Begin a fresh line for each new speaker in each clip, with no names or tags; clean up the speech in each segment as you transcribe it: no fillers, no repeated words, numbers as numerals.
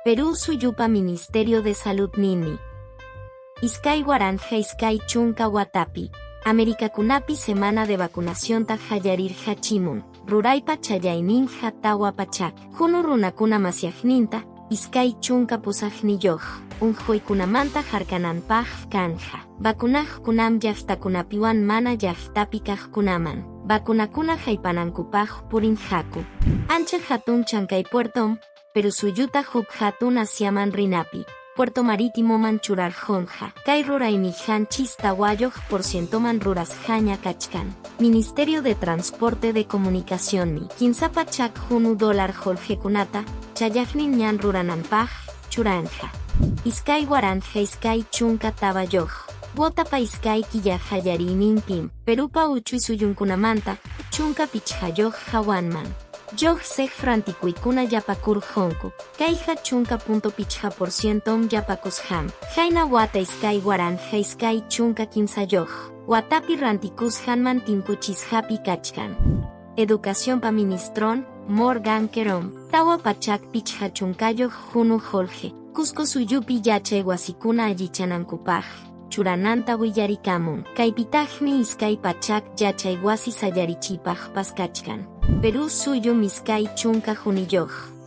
Perú suyupa Ministerio de Saludninmi. 2020 watapi, Amerikakunapi semana de vacunacionta qallarirqachimun, ruraypa chayayninqa 400 hunu runakuna masyaqninta, 28 unquykunamanta harkananpaq kanqa. Vacunaqkunam llaqtakunapiwan mana llaqtapi kaqkunaman, vacunakuna haypanankupaq purinqaku. Ancha hatun Chancay puertom, Perú suyuta huk hatun Asiaman rinapi, puerto marítimoman churarqunqa. Kay ruraymi qanchis tawayoq por cientoman rurasqaña kachkan. Ministerio de Transporte de Comunicacionmi, 300 hunu dólar qullqikunata, chayaqnin ñan rurananpaq, churanqa. 2024 watapa iskay killa qallariyninpim, Perúpa uchuy suyunkunamanta, 15 hawanman. Lluqsiq rantikuykuna yapakurqunku, kayqa 10.5 por cientom yapakusqam, qayna wata 2023 watapi rantikusqanman tinkuchisqapi kachkan. Educacionpa ministron, Morgan Kerom, 450 hunu qullqi, Cusco suyupi yachay wasikuna allichanankupaq, churananta willarikamun. Kaypitaqmi 200 yachay wasi sayarichiypaqpas kachkan. Perú suyum 21.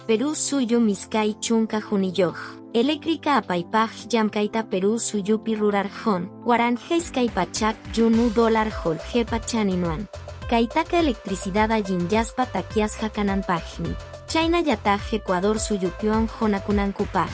Perú suyum 21. Eléctrica apaypaq llamkayta Perú suyupi rurarqun, 1200 yunu dólar qullqipa chaninwan. Kaytaqa electricidad allinyaspa takyasqa kananpaqmi. Chaynallataq Ecuador suyupiwan qunakunankupaq.